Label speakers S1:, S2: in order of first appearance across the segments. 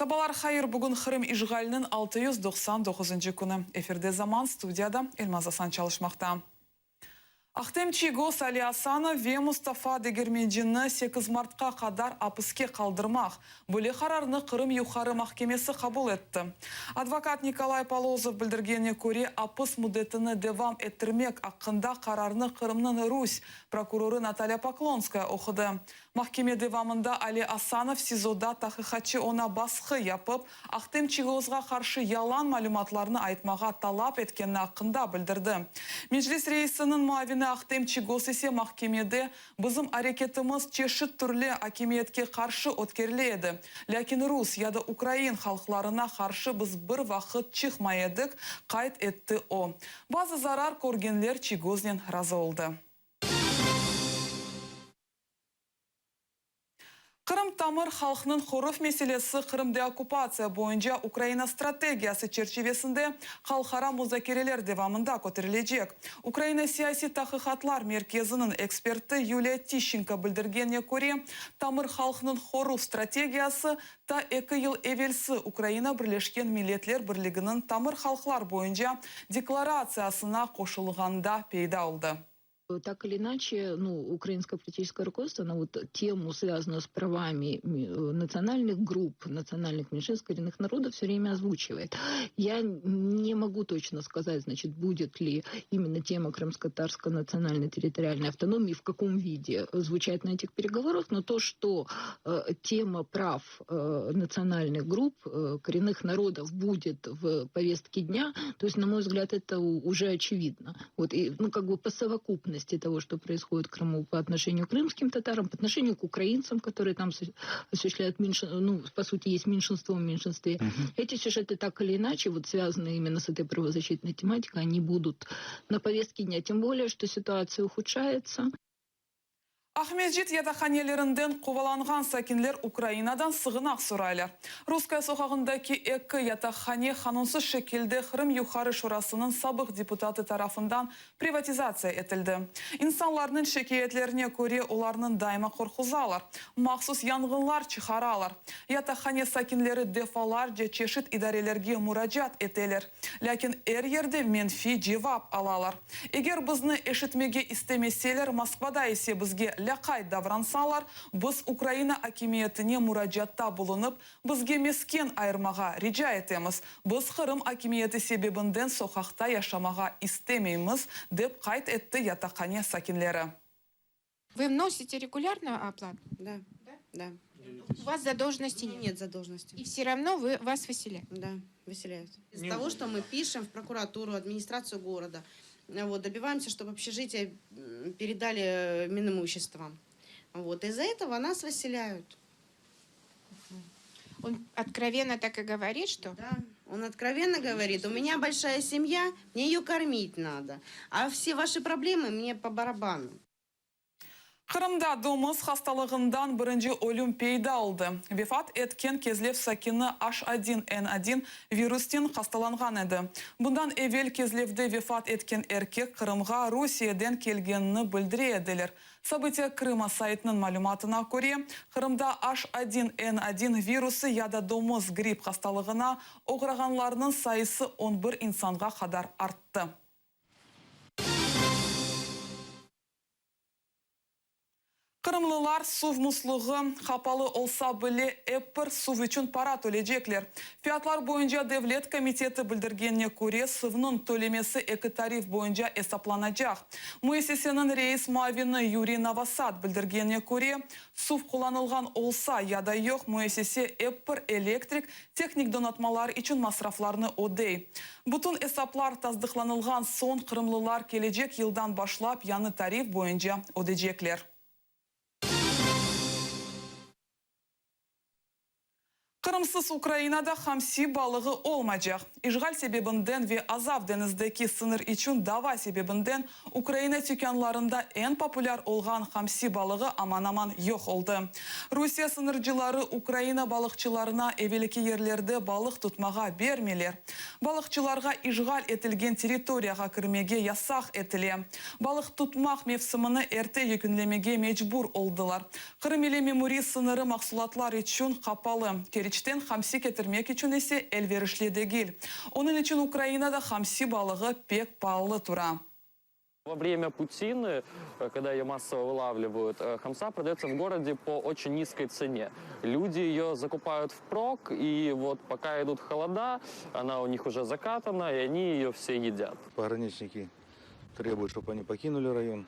S1: Sabalar hayır, bugün Qırım işğaliniñ 699-ncı künü. Efirde Zaman, studiyada Elmaz Asan çalışmaqta. Ahtem Çiygoz, Ali Asanov ve Mustafa Degermencini 8 martqa qadar apiske qaldırmaq, böyle qararnı Qırım Yuqarı mahkemesi qabul etti. Advokat Nikolay Polozov bildirgenine köre, apis müddetini devam ettirmek aqqında qararnı Qırımnıñ rus prokurorı Natalya Poklonskaya oqudı. Mahkeme devamında Ali Asanov SİZOda tahqiqatçı oña basqı yapıp, Ahtem Çiygozğa qarşı yalan malümatlarnı aytmağa talap etkeni aqqında bildirdi. Meclis reisiniñ muavini Ahtem Çiygoz ise mahkemede, Bizim areketimiz çeşit türlü akimiyetke qarşı ötkerile edi, lâkin rus ya da ukrain halqlarına qarşı biz bir vaqıt çıqmay edik, qayd etti o. Bazı zarar körgenler Çiygoznen razı oldı. Qırım tamır halqnıñ qoruv meselesi Qırım deokkupatsiya boyunca Ukraina strategiyası çerçivesinde halqara muzakereler devamında köterilecek. Ukraina siyasiy tahqiqatlar merkeziniñ eksperti Yuliya Tişçenko bildirgenine köre, tamır halqnıñ qoruv strategiyası ta eki yıl evelsi Ukraina Birleşken Milletler Birliginiñ tamır halqlar boyunca deklaratsiyasına qoşulğanda peyda oldı.
S2: Так или иначе, ну, украинское политическое руководство, оно вот тему, связанную с правами национальных групп, национальных меньшинств, коренных народов, все время озвучивает. Я не могу точно сказать, значит, будет ли именно тема крымско-татарской национальной территориальной автономии, в каком виде звучать на этих переговорах, но то, что э, тема прав э, национальных групп, э, коренных народов будет в повестке дня, то есть, на мой взгляд, это уже очевидно. Вот, и, ну, как бы по совокупности того, что происходит в Крыму по отношению к крымским татарам, по отношению к украинцам, которые там осуществляют меньш... ну, по сути, есть меньшинство в меньшинстве. Угу. Эти сюжеты так или иначе, вот связанные именно с этой правозащитной тематикой, они будут на повестке дня. Тем более, что ситуация ухудшается.
S1: Aqmescit yataqhanelerinden quvalanğan sakinler Ukrainadan sığınaq soraylar. Russkaya soqağındaki eki yataqhane qanunsız şekilde Qırım Yuqarı Şurasınıñ sabıq deputatı tarafından privatizatsiya etildi. İnsanlarnıñ şikâyetlerine köre, olarnı daima qorquzalar, mahsus yanğınlar çıqaralar. Yataqhane sakinleri defalarca çeşit idarelerge muracaat eteler. Lâkin er yerde menfiy cevap alalar. Eger bizni eşitmege istemeseler, Moskvada ise bizge lâqayt davransalar, biz Ukraina akimiyetine muracaatta bulunıp, bizge mesken ayırmağa rica etemiz. Biz Qırım akimiyeti sebebinden soqaqta yaşamağa istemeymiz, dep qayd etti yataqhane sakinleri.
S3: Вы вносите регулярно оплату?
S4: Да.
S3: Да?
S4: Да.
S3: У вас задолженности нет?
S4: Нет задолженности.
S3: И все равно вы, вас выселяют?
S4: Да, выселяют. Из-за того, что мы пишем в прокуратуру, администрацию города, вот, добиваемся, чтобы общежитие передали Минимуществам. Вот, из-за этого нас выселяют.
S3: Он откровенно так и говорит, что?
S4: Да, он откровенно говорит, у меня большая семья, мне ее кормить надо, а все ваши проблемы мне по барабану.
S1: Qırımda domuz hastalığından birinci ölüm peyda oldı. Vefat etken Kezlev sakini H1N1 virusten hastalanğan edi. Bundan evel Kezlevde vefat etken erkek Qırımğa Rusiyeden kelgenini bildire ediler. Sobıtiya Krıma saytınıñ malümatına köre, Qırımda H1N1 virusı ya da domuz gripp hastalığına oğrağanlarnıñ sayısı on bir insanğa qadar arttı. Qırımlılar suv musluğı qapalı olsa bile, ep bir suv içün para tölecekler. Fiyatlar boyunca devlet komiteti bildirgenine köre, suvnıñ tölemesi eki tarif boyunca esaplanacaq. Müessiseniñ reis muavini Yuriy Novosad bildirgenine köre, suv qullanılğan olsa ya da yoq, müessise ep bir elektrik, tehnik donatmalar içün masraflarnı ödey. Bütün esaplar tasdıqlanılğan soñ qırımlılar kelecek yıldan başlap yañı tarif boyunca ödecekler. Qırımsız Ukrainada hamsi balığı olmaycaq. İşğal sebebinden ve Azav deñizdeki sıñır içün dava sebebinden Ukraina tükânlarında eñ populâr olğan hamsi balığı aman-aman yoq oldı. Rusiye sıñırcıları Ukraina balıqçılarına evelki yerlerde balıq tutmağa bermeyler. Balıqçılarğa işğal etilgen territoriyağa kirmege yasaq etile. Balıq tutmaq mevsimini erte yekünlemege mecbur oldılar. Qırım ile memuriy sıñırı mahsulatlar içün qapalı. Keriçte. Keriçten hamsi ketirmek içün ise elverişli degil. Onıñ içün Ukrainada hamsi balığı pek paalı tura.
S5: Во время путины, когда ее массово вылавливают, хамса продается в городе по очень низкой цене. Люди ее закупают впрок, и вот пока идут холода, она у них уже закатана, и они ее все едят.
S6: Пограничники требуют, чтобы они покинули район.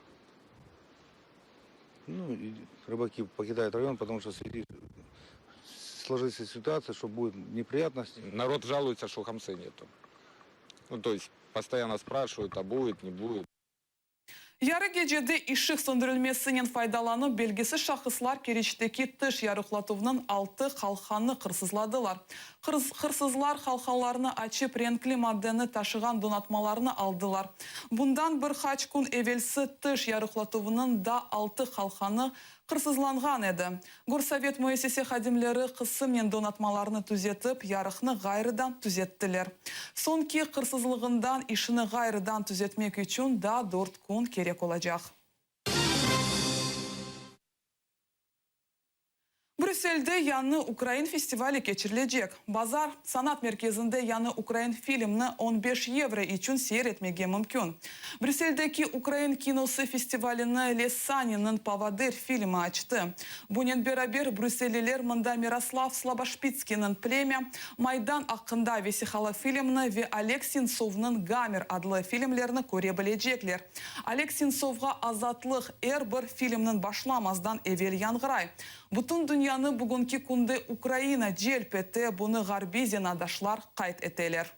S6: Ну, и рыбаки покидают район, потому что в связи сложится ситуация, что будет неприятность.
S7: Народ жалуется, что хамсы нету. Ну, то есть постоянно спрашивают, а будет, не будет.
S1: Yarı gecede ışıq söndürilmesinen faydalanıp, belgisiz şahıslar Keriçteki tış yarıqlatuvnıñ altı qalqanını hırsızladılar. Hırsızlar qalqanlarnı açıp, renkli maddeni taşığan donatmalarnı aldılar. Bundan bir qaç kün evelsi tış yarıqlatuvınıñ da altı qalqanı hırsızlanğan edi. Gorsovet müessise hadimleri qısımnen donatmalarnı tüzetip, yarıqnı ğayrıdan tüzettiler. Soñki hırsızlığından işini ğayrıdan tüzetmek içün daa dört kün kerek olacaq. Brüsselde yañı ukrain festivali keçirilecek. Bazar sanat merkezinde yañı ukrain filmni 15 yevro içün seyir etmege mümkün. Brüsseldeki ukrain kinosı festivalini Les Saninniñ Povodır filmi açtı. Bunen beraber brüsselliler mında Miroslav Slaboşpitskiyniñ Plemâ, Maydan aqqında vesiqalı filmni ve Oleg Sentsovnıñ Gamer adlı filmlerini köre bilecekler. Oleg Sentsovğa azatlıq er bir filmniñ başlamazdan evel yañğıray. Bütün dünyanı bugünki künde Ukraina celp ete, bunı ğarbiy zenaatdaşlar qayd eteler.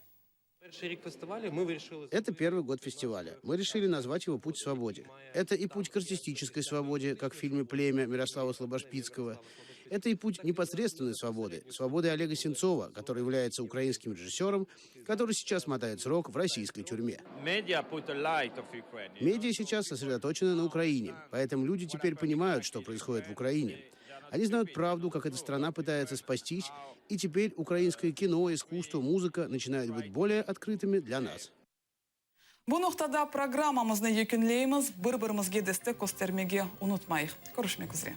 S8: Это первый год фестиваля. Мы решили назвать его «Путь к свободе». Это и путь к артистической свободе, как в фильме «Племя» Мирослава Слабошпицкого. Это и путь непосредственной свободы, свободы Олега Сенцова, который является украинским режиссером, который сейчас мотает срок в российской тюрьме. Медиа сейчас сосредоточены на Украине, поэтому люди теперь понимают, что происходит в Украине. Они знают правду, как эта страна пытается спастись, и теперь украинское кино, искусство, музыка начинают быть более открытыми для нас.
S1: Bu noqtada programmamıznı yekünleymiz, bir-birimizge destek köstermege unutmayıq. Körüşmek üzre.